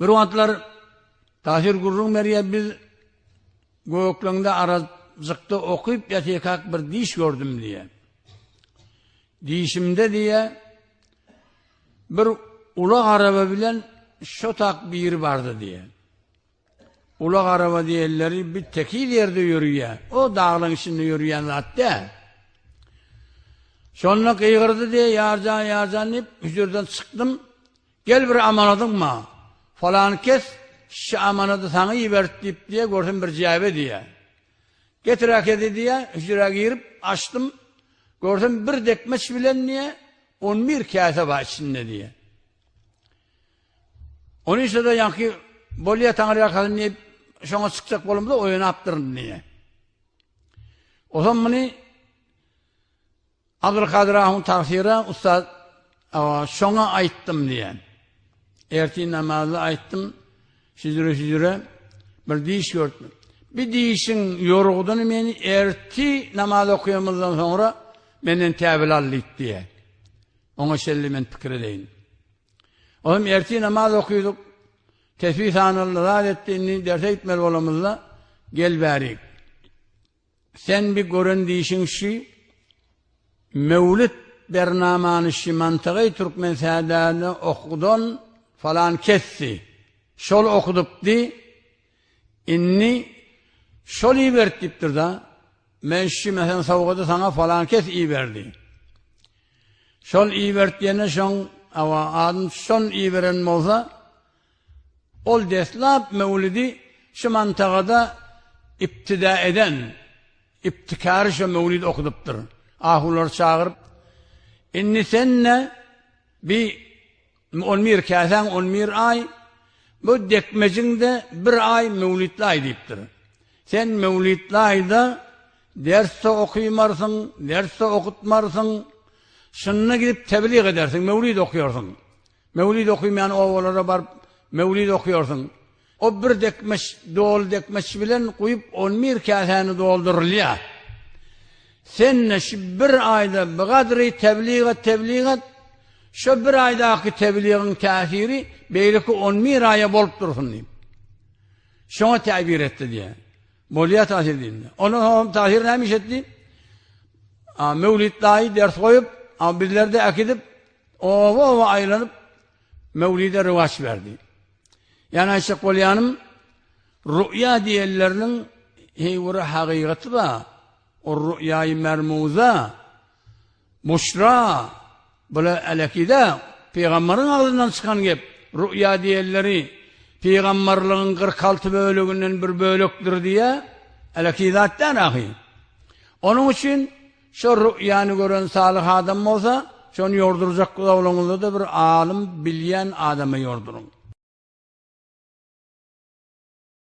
Bir wagtlar Tahyr gürrüň berýär, biz Gökleňde arajykda okyp ýatyrkak bir diş gördüm diýýär. Dişimde diýýär, bir ulag araba bilen şo tak biri bardy diýýär. Ulag araba diýenleri bir tekiz ýerde ýörüýär. O daglaň içinde ýörüýän zat däl. Şonda gygyrdy diýýär, Ýarjan, Ýarjan diýip, hüjürden çykdym. Gel bir amanadyň maňa. Falan kes şi amanady saňa iberdi diýip diýýär, görsem bir jäbe diýýär. Getir äkedi diýýär, hüjrä girip açdym, görsem bir dekmeç bilen diýýär, on bir käse bar içinde diýýär. Onysada ýaňky bolýa taňryýalkasyn diýip şoňa çykjak bolumda oýanapdyryn diýýär. Ozan muny Abdulkadyr ahun tagsyra ussat şoňa aýtdym diýen. Ertir namazda aýtdym, şüjre-şüjre bir diş gördüm. Bir dişiň ýorgudyny meni erti namaz okaýamyzdan soňra menden täwil al diýip diýen. Oňa şelli men pikir edeýin. Olam ertir namaz okydyk. Tesbih sanaldy, zat etdi, indi derse gitmeli bolamyzda gel bärik. Sen bir gören dişiň şi Mewlid bernamany şi mantygy türkmen sädäni okudan falan kesdi. Şol okudypdy. Indi şol iberdi diýipdir da. Men şi meselem sowgady saňa falan kes iberdi. Şol iberdi diýende şoň awa adyny şon iberen bolsa Ol deslap möwlidi şu mantagada ibtida eden, ibtikary şo möwlid okudypdyr. Ahunlary çagyryp, Indi sen-de bi on bir käsäň on bir aý, bu dekmejiň-de bir aý möwlidli aý diýipdir. Sen möwlidli aýda ders-de okymarsyň, ders-de okutmarsyň, şunda gidip teblig edersiň, möwlid okyarsyň. Mewlid okymaýan obalara baryp mewlid okýarsyň. O bir dekmeç doly dekmeç bilen guýup on bir käsäni doldurylýar. Sen-de şu bir aýda bigadry teblig et, teblig et, şo bir aýdaky tebligiň täsiri beýleki on bir aýa bolup dursun diýip. Şoňa täbir etdi diýýär. Bolýar Tahyr diýende. Ondan soň Tahyr näme iş etdi? Mewlid daýy ders goýup, bizleri-de äkidip, Oba-oba aýlanyp, Mewlide rowaç berdi. Ýagny aýtjak bolýanym, ruýa diýenleriniň heý bir hakykaty bar. O ruýaýy mermuza, buşra, bular älekide pygambaryň agzyndan çykan gep. Ruýa diýenleri pygambarlygyň 46 böleginden bir bölekdir diýä, äleki zat däl ahy. Onuň üçin Şo ruýany gören salyh adam bolsa, şony ýordurjak bolaňyzda-da bir alym, bilýän adama ýorduryň.